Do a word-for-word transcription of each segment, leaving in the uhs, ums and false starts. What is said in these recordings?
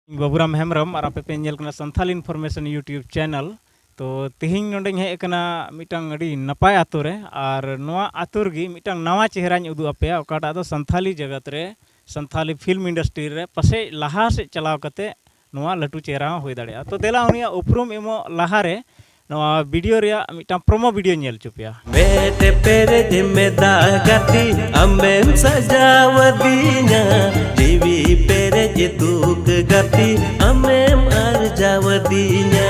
ᱤᱧ ᱵᱟᱵᱩᱨᱟᱢ ᱦᱮᱢᱵᱨᱚᱢ ᱟᱨ ᱟᱯᱮ ᱯᱮ ᱧᱮᱞ ᱠᱟᱱᱟ ᱥᱟᱱᱛᱷᱟᱞ ᱤᱱᱯᱷᱚᱨᱢᱮᱥᱚᱱ YouTube ᱪᱮᱱᱮᱞ᱾ ᱛᱚ ᱛᱮᱦᱮᱧ ᱱᱚᱰᱮᱧ ᱦᱮᱡ ᱟᱠᱟᱱᱟ ᱢᱤᱫᱴᱟᱝ ᱟᱹᱰᱤ ᱱᱟᱯᱟᱭ ᱟᱛᱳ ᱨᱮ, ᱟᱨ ᱱᱚᱣᱟ ᱟᱛᱳ ᱨᱮᱜᱮ ᱢᱤᱫᱴᱟᱝ ᱱᱟᱣᱟ ᱪᱮᱦᱨᱟᱧ ᱩᱫᱩᱜ ᱟᱯᱮᱭᱟ, ᱚᱠᱟᱴᱟᱜ ᱫᱚ ᱥᱟᱱᱛᱷᱟᱞᱤ ᱡᱟᱜᱟᱛ ᱨᱮ, ᱥᱟᱱᱛᱷᱟᱞᱤ ᱯᱷᱤᱞᱢ ᱤᱱᱰᱟᱥᱴᱨᱤ ᱨᱮ ᱯᱟᱥᱮᱡ ᱞᱟᱦᱟ ᱥᱮᱫ ᱪᱟᱞᱟᱣ ᱠᱟᱛᱮ ᱱᱚᱣᱟ ᱞᱟᱹᱴᱩ ᱪᱮᱦᱨᱟ ᱦᱚᱸ ᱦᱩᱭ ᱫᱟᱲᱮᱭᱟᱜᱼᱟ᱾ ᱛᱚ ᱫᱮᱞᱟ ᱩᱱᱤᱭᱟᱜ ᱩᱯᱨᱩᱢ ᱮᱢᱚᱜ ᱞᱟᱦᱟᱨᱮ ᱱᱚᱣᱟ ᱵᱷᱤᱰᱤᱭᱳ ᱨᱮᱭᱟᱜ ᱢᱤᱫᱴᱟᱝ ᱯᱨᱳᱢᱳ ᱵᱷᱤᱰᱤᱭᱳ ᱧᱮᱞ ᱦᱚᱪᱚ ᱯᱮᱭᱟ᱾ ᱢᱮᱫ ᱯᱮᱨᱮᱡ ᱢᱮᱫᱟ ᱜᱟᱛᱮ, ᱟᱢᱮᱢ ᱥᱟᱡᱟᱣᱟᱫᱤᱧᱟ᱾ ᱡᱤᱣᱤ ᱯᱮᱨᱮᱡ ᱫᱩᱠ ᱜᱟᱛᱮ, ᱟᱢᱮᱢ ᱟᱨᱡᱟᱣᱟᱫᱤᱧᱟ᱾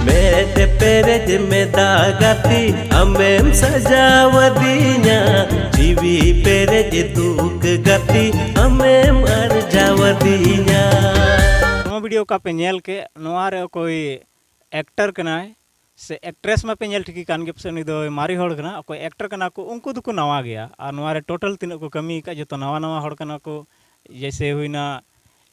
ᱢᱮᱫ ᱯᱮᱨᱮᱡ ᱢᱮᱫᱟ ᱜᱟᱛᱮ, ᱟᱢᱮᱢ ᱥᱟᱡᱟᱣᱟᱫᱤᱧᱟ᱾ ᱡᱤᱣᱤ ᱯᱮᱨᱮᱡ ᱫᱩᱠ ᱜᱟᱛᱮ, ᱟᱢᱮᱢ ᱟᱨᱡᱟᱣᱟᱫᱤᱧᱟ᱾ ᱱᱚᱣᱟ ᱵᱷᱤᱰᱤᱭᱳ ᱚᱠᱟ ᱯᱮ ᱧᱮᱞ ᱠᱮᱫ, ᱱᱚᱣᱟ ᱨᱮ ᱚᱠᱚᱭ ᱮᱠᱴᱟᱨ ᱠᱟᱱᱟᱭ ᱥᱮ ᱮᱠᱴᱨᱮᱥ ᱢᱟᱯᱮ ᱧᱮᱞ ᱴᱷᱤᱠ ᱠᱟᱱ ᱜᱮ, ᱯᱟᱥᱮᱡ ᱩᱱᱤ ᱫᱚ ᱢᱟᱨᱮ ᱦᱚᱲ ᱠᱟᱱᱟ᱾ ᱚᱠᱚᱭ ᱮᱠᱴᱟᱨ ᱠᱟᱱᱟ ᱠᱚ, ᱩᱱᱠᱩ ᱫᱚᱠᱚ ᱱᱟᱣᱟ ᱜᱮᱭᱟ᱾ ᱟᱨ ᱱᱚᱣᱟ ᱨᱮ ᱴᱳᱴᱟᱞ ᱛᱤᱱᱟᱹᱜ ᱠᱚ ᱠᱟᱹᱢᱤ ᱟᱠᱟᱫ, ᱡᱚᱛᱚ ᱱᱟᱣᱟ ᱱᱟᱣᱟ ᱦᱚᱲ ᱠᱟᱱᱟ ᱠᱚ᱾ ᱡᱮᱭᱥᱮ ᱦᱩᱭᱱᱟ,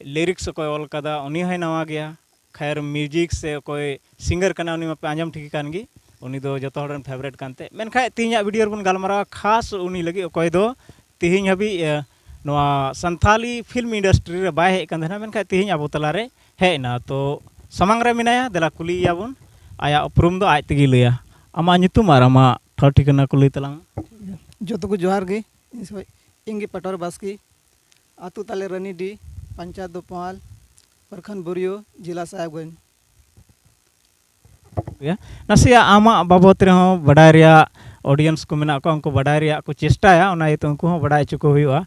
ᱞᱤᱨᱤᱠᱥ ᱚᱠᱚᱭ ᱚᱞ ᱠᱟᱫᱟ, ᱩᱱᱤ ᱦᱚᱸᱭ ᱱᱟᱣᱟ ᱜᱮᱭᱟ᱾ ᱠᱷᱟᱭᱨ, ᱢᱤᱣᱡᱤᱠ ᱥᱮ ᱚᱠᱚᱭ ᱥᱤᱝᱜᱟᱨ ᱠᱟᱱᱟ, ᱩᱱᱤ ᱢᱟᱯᱮ ᱟᱸᱡᱚᱢ ᱴᱷᱤᱠ ᱠᱟᱱ ᱜᱮ, ᱩᱱᱤ ᱫᱚ ᱡᱚᱛᱚ ᱦᱚᱲ ᱨᱮᱱ ᱯᱷᱮᱵᱟᱨᱮᱴ ᱠᱟᱱᱛᱮ᱾ ᱢᱮᱱᱠᱷᱟᱡ ᱛᱮᱦᱮᱧᱟᱜ ᱵᱷᱤᱰᱤᱭᱳ ᱨᱮᱵᱚᱱ ᱜᱟᱞᱢᱟᱨᱟᱣᱟ ᱠᱷᱟᱥ ᱩᱱᱤ ᱞᱟᱹᱜᱤᱫ, ᱚᱠᱚᱭ ᱫᱚ ᱛᱮᱦᱮᱧ ᱦᱟᱹᱵᱤᱡ, ᱮ, ᱱᱚᱣᱟ ᱥᱟᱱᱛᱷᱟᱞᱤ ᱯᱷᱤᱞᱢ ᱤᱱᱰᱟᱥᱴᱨᱤ ᱨᱮ ᱵᱟᱭ ᱦᱮᱡ ᱠᱟᱱ ᱛᱟᱦᱮᱱᱟ, ᱢᱮᱱᱠᱷᱟᱡ ᱛᱮᱦᱮᱧ ᱟᱵᱚ ᱛᱟᱞᱟᱨᱮ ᱦᱮᱡ ᱮᱱᱟ᱾ ᱛᱚ ᱥᱟᱢᱟᱝ ᱨᱮ ᱢᱮᱱᱟᱭᱟ, ᱫᱮᱞᱟ ᱠᱩᱞᱤᱭᱮᱭᱟ ᱵᱚᱱ, ᱟᱭᱟᱜ ᱩᱯᱨᱩᱢ ᱫᱚ ᱟᱡ ᱛᱮᱜᱮᱭ ᱞᱟᱹᱭᱟ᱾ ᱟᱢᱟᱜ ᱧᱩᱛᱩᱢ ᱟᱨ ᱟᱢᱟᱜ ᱴᱷᱟᱶ ᱴᱷᱤᱠᱟᱹᱱᱟ ᱠᱚ ᱞᱟᱹᱭ ᱛᱟᱞᱟᱝ ᱢᱮ᱾ ᱡᱚᱛᱚ ᱠᱚ ᱡᱚᱦᱟᱨ ᱜᱮ᱾ ᱤᱧ ᱥᱚᱢᱚᱭ ᱤᱧ ᱜᱮ ᱯᱟᱴᱚᱨ ᱵᱟᱥᱠᱮ, ᱟᱹᱛᱩ ᱛᱟᱞᱮ ᱨᱟᱱᱤᱰᱤ, ᱯᱚᱧᱪᱟᱭᱮᱛ ᱫᱚᱯᱚᱦᱟᱞ, ᱯᱨᱚᱠᱷᱚᱸᱰ ᱵᱳᱨᱤᱭᱳ, ᱡᱮᱞᱟ ᱥᱟᱦᱮᱵᱽᱜᱚᱸᱡᱽ᱾ ᱜᱮᱭᱟ᱾ ᱱᱟᱥᱮᱭᱟᱜ ᱟᱢᱟᱜ ᱵᱟᱵᱚᱫ ᱨᱮᱦᱚᱸ ᱵᱟᱰᱟᱭ ᱨᱮᱭᱟᱜ audience ᱠᱚ ᱢᱮᱱᱟᱜ ᱠᱚᱣᱟ, ᱩᱱᱠᱩ ᱵᱟᱰᱟᱭ ᱨᱮᱭᱟᱜ ᱠᱚ ᱪᱮᱥᱴᱟᱭᱟ, ᱚᱱᱟ ᱤᱭᱟᱹᱛᱮ ᱩᱱᱠᱩ ᱦᱚᱸ ᱵᱟᱰᱟᱭ ᱦᱚᱪᱚ ᱠᱚ ᱦᱩᱭᱩᱜᱼᱟ᱾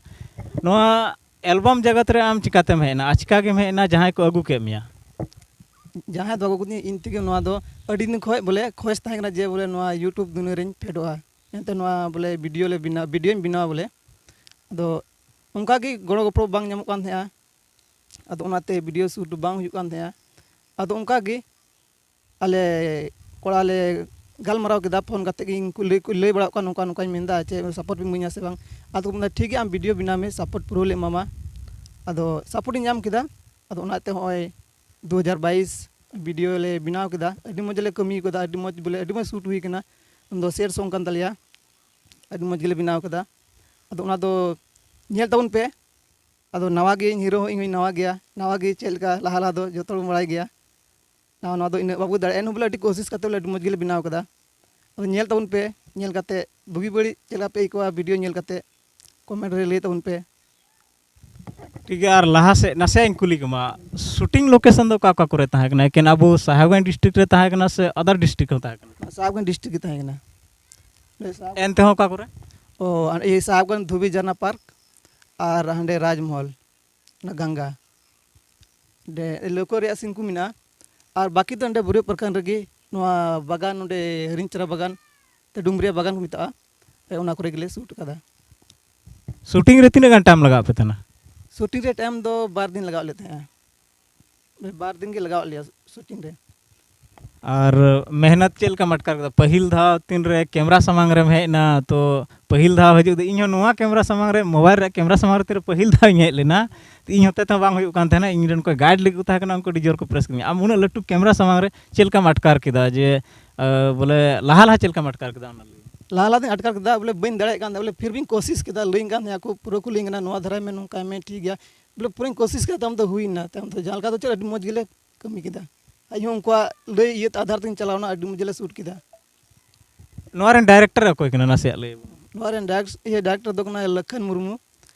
ᱱᱚᱣᱟ ᱮᱞᱵᱟᱢ ᱡᱟᱜᱟᱛ ᱨᱮ ᱟᱢ ᱪᱤᱠᱟᱛᱮᱢ ᱦᱮᱡ ᱮᱱᱟ? ᱟᱪᱠᱟ ᱜᱮᱢ ᱦᱮᱡ ᱮᱱᱟ, ᱡᱟᱦᱟᱸᱭ ᱠᱚ ᱟᱹᱜᱩ ᱠᱮᱫ ᱢᱮᱭᱟ? ᱡᱟᱦᱟᱸᱭ ᱫᱚ ᱟᱹᱜᱩ ᱠᱤᱫᱤᱧᱟ, ᱤᱧ ᱛᱮᱜᱮ᱾ ᱱᱚᱣᱟ ᱫᱚ ᱟᱹᱰᱤ ᱫᱤᱱ ᱠᱷᱚᱡ ᱵᱚᱞᱮ ᱠᱷᱚᱡᱽ ᱛᱟᱦᱮᱸ ᱠᱟᱱᱟ ᱡᱮ ᱵᱚᱞᱮ ᱱᱚᱣᱟ YouTube ᱫᱩᱱᱤᱭᱟᱹ ᱨᱮᱧ ᱯᱷᱮᱰᱚᱜᱼᱟ, ᱮᱱᱛᱮ ᱱᱚᱣᱟ ᱵᱚᱞᱮ ᱵᱷᱤᱰᱤᱭᱳ ᱞᱮ ᱵᱮᱱᱟᱣ, ᱵᱷᱤᱰᱤᱭᱳᱧ ᱵᱮᱱᱟᱣᱟ ᱵᱚᱞᱮ᱾ ᱟᱫᱚ ᱚᱱᱠᱟ ᱜᱮ ᱜᱚᱲᱚ ᱜᱚᱯᱚᱲᱚ ᱵᱟᱝ ᱧᱟᱢᱚᱜ ᱠᱟᱱ ᱛᱟᱦᱮᱸᱜᱼᱟ, ᱟᱫᱚ ᱚᱱᱟᱛᱮ ᱵᱷᱤᱰᱤᱭᱳ ᱥᱩᱴ ᱵᱟᱝ ᱦᱩᱭᱩᱜ ᱠᱟᱱ ᱛᱟᱦᱮᱸᱜᱼᱟ᱾ ᱟᱫᱚ ᱚᱱᱠᱟ ᱜᱮ ᱟᱞᱮ ᱠᱚᱲᱟ ᱞᱮ ᱜᱟᱞᱢᱟᱨᱟᱣ ᱠᱮᱫᱟ, ᱯᱷᱳᱱ ᱠᱟᱛᱮ ᱜᱮ ᱤᱧ ᱠᱚ ᱞᱟᱹᱭ, ᱠᱚ ᱞᱟᱹᱭ ᱵᱟᱲᱟᱣ ᱠᱚᱣᱟ, ᱱᱚᱝᱠᱟ ᱱᱚᱝᱠᱟᱧ ᱢᱮᱱᱫᱟ, ᱪᱮᱫ ᱥᱟᱯᱳᱨᱴ ᱵᱤᱱ ᱤᱢᱟᱹᱧᱟ ᱥᱮ ᱵᱟᱝ? ᱟᱫᱚ ᱠᱚ ᱢᱮᱱᱫᱟ, "ᱴᱷᱤᱠ ᱜᱮᱭᱟ, ᱟᱢ ᱵᱷᱤᱰᱤᱭᱳ ᱵᱮᱱᱟᱣ ᱢᱮ, ᱥᱟᱯᱳᱨᱴ ᱯᱩᱨᱟᱹ ᱞᱮ ᱮᱢᱟᱢᱟ᱾" ᱟᱫᱚ ᱥᱟᱯᱳᱨᱴ ᱤᱧ ᱧᱟᱢ ᱠᱮᱫᱟ᱾ ᱟᱫᱚ ᱚᱱᱟᱛᱮ ᱦᱚᱸᱜᱼᱚᱭ ᱫᱩ ᱦᱟᱡᱟᱨ ᱵᱟᱭᱤᱥ ᱵᱷᱤᱰᱤᱭᱳ ᱞᱮ ᱵᱮᱱᱟᱣ ᱠᱮᱫᱟ᱾ ᱟᱹᱰᱤ ᱢᱚᱡᱽ ᱞᱮ ᱠᱟᱹᱢᱤ ᱠᱟᱫᱟ, ᱟᱹᱰᱤ ᱢᱚᱡᱽ ᱵᱚᱞᱮ, ᱟᱹᱰᱤ ᱢᱚᱡᱽ ᱥᱩᱴ ᱦᱩᱭ ᱠᱟᱱᱟ᱾ ᱚᱱᱟ ᱫᱚ ᱥᱮᱰ ᱥᱚᱝ ᱠᱟᱱ ᱛᱟᱞᱮᱭᱟ, ᱟᱹᱰᱤ ᱢᱚᱡᱽ ᱜᱮᱞᱮ ᱵᱮᱱᱟᱣ ᱠᱟᱫᱟ᱾ ᱟᱫᱚ ᱚᱱᱟ ᱫᱚ ᱧᱮᱞ ᱛᱟᱵᱚᱱ ᱯᱮ᱾ ᱟᱫᱚ ᱱᱟᱣᱟ ᱜᱮ, ᱤᱧ ᱦᱤᱨᱳ ᱦᱚᱸ ᱤᱧ ᱦᱚᱸᱧ ᱱᱟᱣᱟ ᱜᱮᱭᱟ᱾ ᱱᱟᱣᱟ ᱜᱮ ᱪᱮᱫ ᱞᱮᱠᱟ ᱞᱟᱦᱟ ᱞᱟᱦᱟ ᱫᱚ ᱡᱚᱛᱚ ᱦᱚᱲ ᱵᱚᱱ ᱵᱟᱲᱟᱭ ᱜᱮᱭᱟ, ᱱᱟᱣᱟ ᱱᱟᱣᱟ ᱫᱚ ᱤᱱᱟᱹᱜ ᱵᱟᱵᱚ ᱫᱟᱲᱮᱭᱟᱜᱼᱟ᱾ ᱮᱱᱦᱚᱸ ᱵᱚᱞᱮ ᱟᱹᱰᱤ ᱠᱳᱥᱤᱥ ᱠᱟᱛᱮ ᱵᱚᱞᱮ ᱟᱹᱰᱤ ᱢᱚᱡᱽ ᱜᱮᱞᱮ ᱵᱮᱱᱟᱣ ᱠᱟᱫᱟ᱾ ᱟᱫᱚ ᱧᱮᱞ ᱛᱟᱵᱚᱱ ᱯᱮ, ᱧᱮᱞ ᱠᱟᱛᱮ ᱵᱩᱜᱤ ᱵᱟᱹᱲᱤᱡ ᱪᱮᱫ ᱞᱮᱠᱟ ᱯᱮ ᱟᱹᱭᱠᱟᱹᱣᱟ ᱵᱷᱤᱰᱤᱭᱳ ᱧᱮᱞ ᱠᱟᱛᱮ, ᱠᱚᱢᱮᱱᱴ ᱨᱮ ᱞᱟᱹᱭ ᱛᱟᱵᱚᱱ ᱯᱮ᱾ ᱴᱷᱤᱠ ᱜᱮᱭᱟ, ᱟᱨ ᱞᱟᱦᱟ ᱥᱮᱫ ᱱᱟᱥᱮᱭᱟᱜ ᱤᱧ ᱠᱩᱞᱤ ᱠᱮᱢᱟ, ᱥᱩᱴᱤᱝ ᱞᱳᱠᱮᱥᱚᱱ ᱫᱚ ᱚᱠᱟ ᱚᱠᱟ ᱠᱚᱨᱮ ᱛᱟᱦᱮᱸ ᱠᱟᱱᱟ? ᱮᱠᱮᱱ ᱟᱵᱚ ᱥᱟᱦᱮᱵᱽᱜᱚᱸᱡᱽ ᱰᱤᱥᱴᱨᱤᱠᱴ ᱨᱮ ᱛᱟᱦᱮᱸ ᱠᱟᱱᱟ ᱥᱮ ᱟᱫᱟᱨ ᱰᱤᱥᱴᱨᱤᱠᱴ ᱦᱚᱸ ᱛᱟᱦᱮᱸ ᱠᱟᱱᱟ? ᱥᱟᱦᱮᱵᱽᱜᱚᱸᱡᱽ ᱰᱤᱥᱴᱨᱤᱠᱴ ᱜᱮ ᱛᱟᱦᱮᱸ ᱠᱟᱱᱟ᱾ ᱚᱸᱰᱮ ᱥᱟᱦᱮᱵᱽ- ᱮᱱ ᱛᱮᱦᱚᱸ ᱚᱠᱟ ᱠᱚᱨᱮ? ᱚ, ᱟᱨ ᱤᱭᱟᱹ ᱥᱟᱦᱮᱵᱽᱜᱚᱸᱡᱽ ᱫᱷᱩᱵᱤ ᱡᱷᱟᱨᱱᱟ ᱯᱟᱨᱠ ᱟᱨ ᱦᱟᱸᱰᱮ ᱨᱟᱡᱽᱢᱚᱦᱚᱞ, ᱚᱱᱟ ᱜᱟᱝᱜᱟ᱾ ᱚᱸᱰᱮ ᱞᱟᱹᱣᱠᱟᱹ ᱨᱮᱭᱟᱜ ᱥᱤᱱ ᱠᱚ ᱢᱮᱱᱟᱜᱼᱟ᱾ ᱟᱨ ᱵᱟᱹᱠᱤ ᱫᱚ ᱚᱸᱰᱮ ᱵᱩᱨᱩ ᱯᱨᱚᱠᱷᱚᱸᱰ ᱨᱮᱜᱮ, ᱱᱚᱣᱟ ᱵᱟᱜᱟᱱ, ᱚᱸᱰᱮ ᱦᱤᱨᱤᱧ ᱪᱮᱨᱟ ᱵᱟᱜᱟᱱ, ᱛᱮ ᱰᱩᱢᱨᱤᱭᱟ ᱵᱟᱜᱟᱱ ᱠᱚ ᱢᱮᱛᱟᱜᱼᱟ, ᱚᱱᱟ ᱠᱚᱨᱮ ᱜᱮᱞᱮ ᱥᱩᱴ ᱟᱠᱟᱫᱟ᱾ ᱥᱩᱴᱤᱝ ᱨᱮ ᱛᱤᱱᱟᱹᱜ ᱜᱟᱱ ᱴᱟᱭᱤᱢ ᱞᱟᱜᱟᱣ ᱯᱮ ᱛᱟᱦᱮᱱᱟ? ᱥᱩᱴᱤᱝ ᱨᱮ ᱴᱟᱭᱤᱢ ᱫᱚ ᱵᱟᱨ ᱫᱤᱱ ᱞᱟᱜᱟᱣ ᱞᱮᱫ ᱛᱟᱦᱮᱸᱜᱼᱟ᱾ ᱵᱟᱨ ᱫᱤᱱ ᱜᱮ ᱞᱟᱜᱟᱣ ᱞᱮᱭᱟ ᱥᱩᱴᱤᱝ ᱨᱮ᱾ ᱟᱨ ᱢᱮᱦᱱᱚᱛ ᱪᱮᱫ ᱞᱮᱠᱟᱢ ᱟᱴᱠᱟᱨ ᱠᱮᱫᱟ? ᱯᱟᱹᱦᱤᱞ ᱫᱷᱟᱣ ᱛᱤᱱᱨᱮ ᱠᱮᱢᱨᱟ ᱥᱟᱢᱟᱝ ᱨᱮᱢ ᱦᱮᱡ ᱮᱱᱟ, ᱛᱚ ᱯᱟᱹᱦᱤᱞ ᱫᱷᱟᱣ ᱦᱤᱡᱩᱜ ᱫᱚ, ᱤᱧᱦᱚᱸ ᱱᱚᱣᱟ ᱠᱮᱢᱨᱟ ᱥᱟᱢᱟᱝ ᱨᱮ, ᱢᱳᱵᱟᱭᱤᱞ ᱨᱮ ᱠᱮᱢᱨᱟ ᱥᱟᱢᱟᱝ ᱨᱮ ᱛᱤᱱᱨᱮ ᱯᱟᱹᱦᱤᱞ ᱫᱷᱟᱣ ᱤᱧ ᱦᱮᱡ ᱞᱮᱱᱟ, ᱤᱧ ᱦᱚᱛᱮ ᱛᱮᱦᱚᱸ ᱵᱟᱝ ᱦᱩᱭᱩᱜ ᱠᱟᱱ ᱛᱟᱦᱮᱱᱟ᱾ ᱤᱧ ᱨᱮᱱ ᱚᱠᱚᱭ ᱜᱟᱭᱤᱰ ᱞᱟᱹᱜᱤᱫ ᱠᱚ ᱛᱟᱦᱮᱸ ᱠᱟᱱᱟ, ᱩᱱᱠᱩ ᱟᱹᱰᱤ ᱡᱳᱨ ᱠᱚ ᱯᱨᱮᱥ ᱠᱤᱫᱤᱧᱟ᱾ ᱟᱢ ᱩᱱᱟᱹᱜ ᱞᱟᱹᱴᱩ ᱠᱮᱢᱨᱟ ᱥᱟᱢᱟᱝ ᱨᱮ ᱪᱮᱫ ᱞᱮᱠᱟᱢ ᱟᱴᱠᱟᱨ ᱠᱮᱫᱟ? ᱡᱮ ᱟᱸ, ᱵᱚᱞᱮ ᱞᱟᱦᱟ ᱞᱟᱦᱟ ᱪᱮᱫ ᱞᱮᱠᱟᱢ ᱟᱴᱠᱟᱨ ᱠᱮᱫᱟ ᱚᱱᱟ ᱞᱟᱹᱭ? ᱞᱟᱦᱟ ᱞᱟᱦᱟ ᱫᱚᱧ ᱟᱴᱠᱟᱨ ᱠᱮᱫᱟ, ᱵᱚᱞᱮ ᱵᱟᱹᱧ ᱫᱟᱲᱮᱭᱟᱜ ᱠᱟᱱ ᱛᱟᱦᱮᱸᱫ, ᱵᱚᱞᱮ ᱯᱷᱤᱨ ᱵᱷᱤᱧ ᱠᱳᱥᱤᱥ ᱠᱮᱫᱟ, ᱞᱟᱹᱭᱟᱹᱧ ᱠᱟᱱ ᱛᱟᱦᱮᱸᱫ ᱠᱚ, ᱯᱩᱨᱟᱹ ᱠᱚ ᱞᱟᱹᱭᱟᱹᱧ ᱠᱟᱱᱟ, "ᱱᱚᱣᱟ ᱫᱷᱟᱨᱟᱭ ᱢᱮ, ᱱᱚᱝᱠᱟᱭ ᱢᱮ, ᱴᱷᱤᱠ ᱜᱮᱭᱟ", ᱵᱚᱞᱮ ᱯᱩᱨᱟᱹᱧ ᱠᱳᱥᱤᱥ ᱠᱮᱫᱟ, ᱛᱟᱭᱚᱢ ᱫᱚ ᱦᱩᱭᱱᱟ, ᱛᱟᱭᱚᱢ ᱫᱚ ᱡᱟᱦᱟᱸ ᱞᱮᱠᱟ ᱫᱚ ᱪᱮᱫ ᱟᱹᱰᱤ ᱢᱚᱡᱽ ᱜᱮᱞᱮ ᱠᱟᱹᱢᱤ ᱠᱮᱫᱟ᱾ ᱤᱧ ᱦᱚᱸ ᱩᱱᱠᱩᱣᱟᱜ ᱞᱟᱹᱭ ᱤᱭᱟᱹ ᱟᱫᱷᱟᱨ ᱛᱮᱧ ᱪᱟᱞᱟᱣᱱᱟ, ᱟᱹᱰᱤ ᱢᱚᱡᱽ ᱞᱮ ᱥᱩᱴ ᱠᱮᱫᱟ᱾ ᱱᱚᱣᱟ ᱨᱮᱱ ᱰᱟᱭᱨᱮᱠᱴᱚᱨ ᱚᱠᱚᱭ ᱠᱟᱱᱟ, ᱱᱟᱥᱮᱭᱟᱜ ᱞᱟᱹᱭ ᱟᱵᱚᱱ᱾ ᱱᱚᱣᱟ ᱨᱮᱱ ᱰᱟᱭᱨᱮᱠᱴ ᱤᱭᱟᱹ ᱰᱟᱭᱨᱮᱠᱴᱚᱨ ᱫᱚ ᱠᱟᱱᱟᱭ ᱞᱟᱠᱷᱟᱱ ᱢᱩᱨᱢᱩ,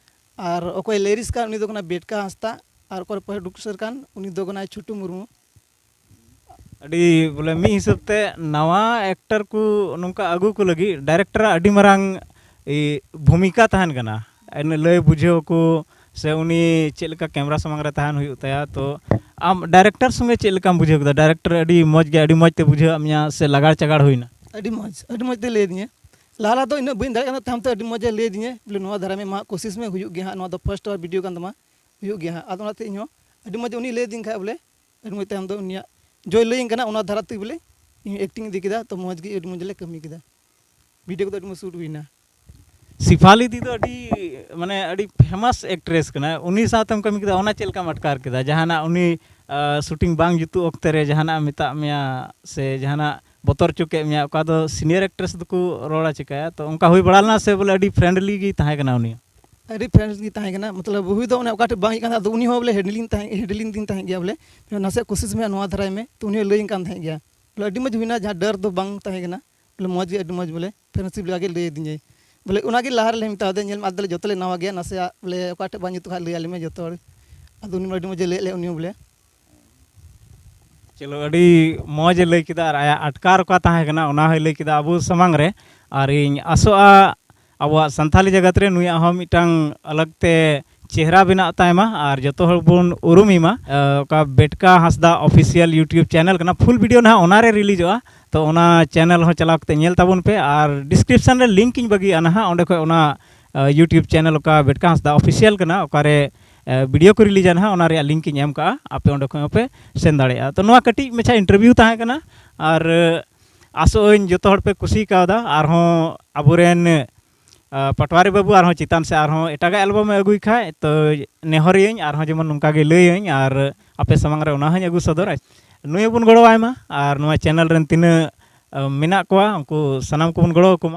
ᱟᱨ ᱚᱠᱚᱭ ᱞᱤᱨᱤᱠᱥ ᱠᱟᱱ ᱩᱱᱤ ᱫᱚ ᱠᱟᱱᱟᱭ ᱵᱮᱴᱠᱟ ᱦᱟᱸᱥᱫᱟ, ᱟᱨ ᱚᱠᱚᱭ ᱯᱨᱚᱰᱩᱥᱟᱨ ᱠᱟᱱ ᱩᱱᱤ ᱫᱚ ᱠᱟᱱᱟᱭ ᱪᱷᱩᱴᱩ ᱢᱩᱨᱢᱩ᱾ ᱟᱹᱰᱤ ᱵᱚᱞᱮ ᱢᱤᱫ ᱦᱤᱥᱟᱹᱵ ᱛᱮ ᱱᱟᱣᱟ ᱮᱠᱴᱟᱨ ᱠᱚ ᱱᱚᱝᱠᱟ ᱟᱹᱜᱩ ᱠᱚ ᱞᱟᱹᱜᱤᱫ ᱰᱟᱭᱨᱮᱠᱴᱚᱨᱟᱜ ᱟᱹᱰᱤ ᱢᱟᱨᱟᱝ ᱤ, ᱵᱷᱩᱢᱤᱠᱟ ᱛᱟᱦᱮᱱ ᱠᱟᱱᱟ᱾ ᱮᱱ ᱞᱟᱹᱭ ᱵᱩᱡᱷᱟᱹᱣ ᱠᱚ ᱥᱮ ᱩᱱᱤ ᱪᱮᱫ ᱞᱮᱠᱟ ᱠᱮᱢᱨᱟ ᱥᱟᱢᱟᱝ ᱨᱮ ᱛᱟᱦᱮᱱ ᱦᱩᱭᱩᱜ ᱛᱟᱭᱟ᱾ ᱛᱚ ᱟᱢ ᱰᱟᱭᱨᱮᱠᱴᱚᱨ ᱥᱚᱸᱜᱮ ᱪᱮᱫ ᱞᱮᱠᱟᱢ ᱵᱩᱡᱷᱟᱹᱣ ᱠᱮᱫᱟ? ᱰᱟᱭᱨᱮᱠᱴᱚᱨ ᱟᱹᱰᱤ ᱢᱚᱡᱽ ᱜᱮ, ᱟᱹᱰᱤ ᱢᱚᱡᱽ ᱛᱮ ᱵᱩᱡᱷᱟᱹᱣᱟᱫ ᱢᱮᱭᱟ ᱥᱮ ᱞᱟᱜᱟᱲ ᱪᱟᱜᱟᱲ ᱦᱩᱭᱱᱟ? ᱟᱹᱰᱤ ᱢᱚᱡᱽ, ᱟᱹᱰᱤ ᱢᱚᱡᱽ ᱛᱮ ᱞᱟᱹᱭ ᱟᱹᱫᱤᱧᱟ᱾ ᱞᱟᱦᱟ ᱞᱟᱦᱟ ᱫᱚ ᱤᱱᱟᱹᱜ ᱵᱟᱹᱧ ᱫᱟᱲᱮᱭᱟᱜ ᱠᱟᱱᱟ, ᱛᱟᱭᱚᱢ ᱛᱮ ᱟᱹᱰᱤ ᱢᱚᱡᱽ ᱮ ᱞᱟᱹᱭ ᱟᱹᱫᱤᱧᱟ, ᱵᱚᱞᱮ ᱱᱚᱣᱟ ᱫᱷᱟᱨᱟ ᱢᱮ, ᱢᱟ ᱠᱳᱥᱤᱥ ᱢᱮ, ᱦᱩᱭᱩᱜ ᱜᱮᱭᱟ ᱦᱟᱸᱜ, ᱱᱚᱣᱟ ᱫᱚ ᱯᱷᱟᱥᱴ ᱟᱣᱟᱨ ᱵᱷᱤᱰᱤᱭᱳ ᱠᱟᱱ ᱛᱟᱢᱟ, ᱦᱩᱭᱩᱜ ᱜᱮᱭᱟ ᱦᱟᱸᱜ᱾ ᱟᱫᱚ ᱚᱱᱟᱛᱮ ᱤᱧ ᱦᱚᱸ ᱟᱹᱰᱤ ᱢᱚᱡᱽ ᱩᱱᱤ ᱞᱟᱹᱭ ᱟᱹᱫᱤᱧ ᱠᱷᱟᱡ ᱵᱚᱞᱮ, ᱟᱹᱰᱤ ᱢᱚᱡᱽ ᱛᱟᱭᱚᱢ ᱫᱚ ᱩᱱᱤᱭᱟᱜ ᱡᱚᱭ ᱞᱟᱹᱭᱟᱹᱧ ᱠᱟᱱᱟ, ᱚᱱᱟ ᱫᱷᱟᱨᱟ ᱛᱮ ᱵᱚᱞᱮ ᱤᱧ ᱮᱠᱴᱤᱝ ᱤᱫᱤ ᱠᱮᱫᱟ, ᱛᱚ ᱢᱚᱡᱽ ᱜᱮ, ᱟᱹᱰᱤ ᱢᱚᱡᱽ ᱞᱮ ᱠᱟᱹᱢᱤ ᱠᱮᱫᱟ᱾ ᱵᱷᱤᱰᱤᱭᱳ ᱠᱚᱫᱚ ᱟᱹᱰᱤ ᱢᱚᱡᱽ ᱥᱩᱴ ᱦᱩᱭᱱᱟ᱾ ᱥᱤᱯᱷᱟᱞᱤ ᱫᱤ ᱫᱚ ᱟᱹᱰᱤ, ᱢᱟᱱᱮ, ᱟᱹᱰᱤ ᱯᱷᱮᱢᱟᱥ ᱮᱠᱴᱨᱮᱥ ᱠᱟᱱᱟᱭ, ᱩᱱᱤ ᱥᱟᱶᱛᱮᱢ ᱠᱟᱹᱢᱤ ᱠᱮᱫᱟ, ᱚᱱᱟ ᱪᱮᱫ ᱞᱮᱠᱟᱢ ᱟᱴᱠᱟᱨ ᱠᱮᱫᱟ? ᱡᱟᱦᱟᱱᱟᱜ ᱩᱱᱤ, ᱟ, ᱥᱩᱴᱤᱝ ᱵᱟᱝ ᱡᱩᱛᱩᱜ ᱚᱠᱛᱮ ᱨᱮ ᱡᱟᱦᱟᱱᱟᱜ ᱢᱮᱛᱟᱜ ᱢᱮᱭᱟ ᱥᱮ ᱡᱟᱦᱟᱱᱟᱜ ᱵᱚᱛᱚᱨ ᱦᱚᱪᱚ ᱠᱮᱫ ᱢᱮᱭᱟ, ᱚᱠᱟ ᱫᱚ ᱥᱤᱱᱤᱭᱟᱨ ᱮᱠᱴᱨᱮᱥ ᱫᱚᱠᱚ ᱨᱚᱲᱟ ᱪᱤᱠᱟᱹᱭᱟ, ᱛᱚ ᱚᱱᱠᱟ ᱦᱩᱭ ᱵᱟᱲᱟ ᱞᱮᱱᱟ ᱥᱮ ᱵᱚᱞᱮ ᱟᱹᱰᱤ ᱯᱷᱨᱮᱱᱰᱞᱤ ᱜᱮ ᱛᱟᱦᱮᱸ ᱠᱟᱱᱟ ᱩᱱᱤ? ᱟᱹᱰᱤ ᱯᱷᱨᱮᱱᱰ ᱜᱮ ᱛᱟᱦᱮᱸ ᱠᱟᱱᱟ, ᱢᱚᱛᱞᱚᱵ ᱦᱩᱭ ᱫᱚ ᱚᱱᱮ ᱚᱠᱟ ᱴᱷᱮᱡ ᱵᱟᱝ ᱦᱩᱭᱩᱜ ᱠᱟᱱ ᱛᱟᱦᱮᱸᱫ, ᱟᱫᱚ ᱩᱱᱤ ᱦᱚᱸ ᱵᱚᱞᱮ ᱦᱮᱰᱞᱤᱝ ᱛᱟᱦᱮᱸ ᱦᱮᱰᱞᱤᱝ ᱫᱤᱱ ᱛᱟᱦᱮᱸ ᱜᱮᱭᱟ ᱵᱚᱞᱮ, ᱱᱟᱥᱮ ᱠᱳᱥᱤᱥ ᱢᱮ, ᱱᱚᱣᱟ ᱫᱷᱟᱨᱟᱭ ᱢᱮ, ᱛᱚ ᱩᱱᱤ ᱦᱚᱸ ᱞᱟᱹᱭᱟᱹᱧ ᱠᱟᱱ ᱛᱟᱦᱮᱸᱫ ᱜᱮᱭᱟ᱾ ᱵᱚᱞᱮ ᱟᱹᱰᱤ ᱢᱚᱡᱽ ᱦᱩᱭᱱᱟ, ᱡᱟᱦᱟᱸ ᱰᱟᱨ ᱫᱚ ᱵᱟᱝ ᱛᱟᱦᱮᱸ ᱠᱟᱱᱟ, ᱵᱚᱞᱮ ᱢᱚᱡᱽ ᱜᱮ, ᱟᱹᱰᱤ ᱢᱚᱡᱽ ᱵᱚᱞᱮ ᱯᱷᱨᱮᱱᱰᱥᱤᱯ ᱞᱮᱠᱟ ᱜᱮ ᱞᱟᱹᱭ ᱟᱹᱫᱤᱧᱟᱭ᱾ ᱵᱚᱞᱮ ᱚᱱᱟ ᱜᱮ ᱞᱟᱦᱟ ᱨᱮᱞᱮ ᱢᱮᱛᱟ ᱫᱮᱭᱟ, ᱧᱮᱞ ᱢᱮ ᱟᱫᱚ ᱞᱮ ᱡᱚᱛᱚ ᱞᱮ ᱱᱟᱣᱟ ᱜᱮᱭᱟ, ᱱᱟᱥᱮᱭᱟᱜ ᱵᱚᱞᱮ ᱚᱠᱟ ᱴᱷᱮᱡ ᱵᱟᱝ ᱡᱩᱛᱩᱜ ᱠᱷᱟᱡ ᱞᱟᱹᱭ ᱟᱞᱮ ᱢᱮ ᱡᱚᱛᱚ ᱦᱚᱲ᱾ ᱟᱫᱚ ᱩᱱᱤ ᱢᱟ ᱟᱹᱰᱤ ᱢᱚᱡᱽ ᱮ ᱞᱟᱹᱭ ᱟᱫ ᱞᱮ ᱩᱱᱤ ᱦᱚᱸ ᱵᱚᱞᱮ᱾ ᱪᱚᱞᱚ, ᱟᱹᱰᱤ ᱢᱚᱡᱽ ᱮ ᱞᱟᱹᱭ ᱠᱮᱫᱟ ᱟᱨ ᱟᱭᱟᱜ ᱟᱴᱠᱟᱨ ᱚᱠᱟ ᱛᱟᱦᱮᱸ ᱠᱟᱱᱟ ᱚᱱᱟ ᱦᱚᱸᱭ ᱞᱟᱹᱭ ᱠᱮᱫᱟ ᱟᱵᱚ ᱥᱟᱢᱟᱝ ᱨᱮ᱾ ᱟᱨ ᱤᱧ ᱟᱥᱚᱜᱼᱟ ᱟᱵᱚᱣᱟᱜ ᱥᱟᱱᱛᱟᱞᱤ ᱡᱟᱜᱟᱛ ᱨᱮ ᱱᱩᱭᱟᱜ ᱦᱚᱸ ᱢᱤᱫᱴᱟᱝ ᱟᱞᱟᱜᱽ ᱛᱮ ᱪᱮᱦᱨᱟ ᱵᱮᱱᱟᱜ ᱛᱟᱭᱢᱟ ᱟᱨ ᱡᱚᱛᱚ ᱦᱚᱲ ᱵᱚᱱ ᱩᱨᱩᱢᱮ ᱢᱟ᱾ ᱟᱸ, ᱚᱠᱟ ᱵᱮᱴᱠᱟ ᱦᱟᱸᱥᱫᱟ ᱚᱯᱷᱤᱥᱤᱭᱟᱞ YouTube ᱪᱮᱱᱮᱞ ᱠᱟᱱᱟ, ᱯᱷᱩᱞ ᱵᱷᱤᱰᱤᱭᱳ ᱱᱟᱦᱟᱜ ᱚᱱᱟᱨᱮ ᱨᱤᱞᱤᱡᱚᱜᱼᱟ᱾ ᱛᱚ ᱚᱱᱟ ᱪᱮᱱᱮᱞ ᱦᱚᱸ ᱪᱟᱞᱟᱣ ᱠᱟᱛᱮ ᱧᱮᱞ ᱛᱟᱵᱚᱱ ᱯᱮ ᱟᱨ ᱰᱤᱥᱠᱨᱤᱯᱥᱚᱱ ᱨᱮ ᱞᱤᱝᱠ ᱤᱧ ᱵᱟᱹᱜᱤᱭᱟᱜᱼᱟ ᱱᱟᱦᱟᱜ, ᱚᱸᱰᱮ ᱠᱷᱚᱱ ᱚᱱᱟ YouTube ᱪᱮᱱᱮᱞ ᱚᱠᱟ ᱵᱮᱴᱠᱟ ᱦᱟᱸᱥᱫᱟ ᱚᱯᱷᱤᱥᱤᱭᱟᱞ ᱠᱟᱱᱟ, ᱚᱠᱟᱨᱮ ᱵᱷᱤᱰᱤᱭᱳ ᱠᱚ ᱨᱤᱞᱤᱡᱟ ᱱᱟᱦᱟᱜ, ᱚᱱᱟ ᱨᱮᱭᱟᱜ ᱞᱤᱝᱠ ᱤᱧ ᱮᱢ ᱠᱟᱜᱼᱟ, ᱟᱯᱮ ᱚᱸᱰᱮ ᱠᱷᱚᱱ ᱦᱚᱸᱯᱮ ᱥᱮᱱ ᱫᱟᱲᱮᱭᱟᱜᱼᱟ᱾ ᱛᱚ ᱱᱚᱣᱟ ᱠᱟᱹᱴᱤᱡ ᱢᱟᱪᱷᱟ ᱤᱱᱴᱟᱨᱵᱷᱤᱭᱩ ᱛᱟᱦᱮᱸ ᱠᱟᱱᱟ ᱟᱨ ᱟᱥᱚᱜ ᱟᱹᱧ ᱡᱚᱛᱚ ᱦᱚᱲ ᱯᱮ ᱠᱩᱥᱤ ᱠᱟᱣᱫᱟ᱾ ᱟᱨᱦᱚᱸ ᱟᱵᱚᱨᱮᱱ ᱟᱸ, ᱯᱟᱴᱣᱟᱨᱤ ᱵᱟᱹᱵᱩ ᱟᱨᱦᱚᱸ ᱪᱮᱛᱟᱱ ᱥᱮᱫ ᱟᱨᱦᱚᱸ ᱮᱴᱟᱜᱟᱜ ᱮᱞᱵᱟᱢ ᱮ ᱟᱹᱜᱩᱭ ᱠᱷᱟᱡ ᱛᱚ ᱱᱮᱦᱚᱨᱤᱭᱟᱹᱧ ᱟᱨᱦᱚᱸ ᱡᱮᱢᱚᱱ ᱱᱚᱝᱠᱟ ᱜᱮ ᱞᱟᱹᱭᱟᱹᱧ ᱟᱨ ᱟᱯᱮ ᱥᱟᱢᱟᱝ ᱨᱮ ᱚᱱᱟ ᱦᱚᱸᱧ ᱟᱹᱜᱩ ᱥᱚᱫᱚᱨᱟ᱾ ᱱᱩᱭ ᱦᱚᱸᱵᱚᱱ ᱜᱚᱲᱚᱣᱟᱭ ᱢᱟ ᱟᱨ ᱱᱚᱣᱟ ᱪᱮᱱᱮᱞ ᱨᱮᱱ ᱛᱤᱱᱟᱹᱜ ᱟᱸ, ᱢᱮᱱᱟᱜ ᱠᱚᱣᱟ ᱩᱱᱠᱩ ᱥᱟᱱᱟᱢ ᱠᱚᱵᱚᱱ ᱜᱚᱲᱚ ᱟᱠᱚ ᱢᱟ᱾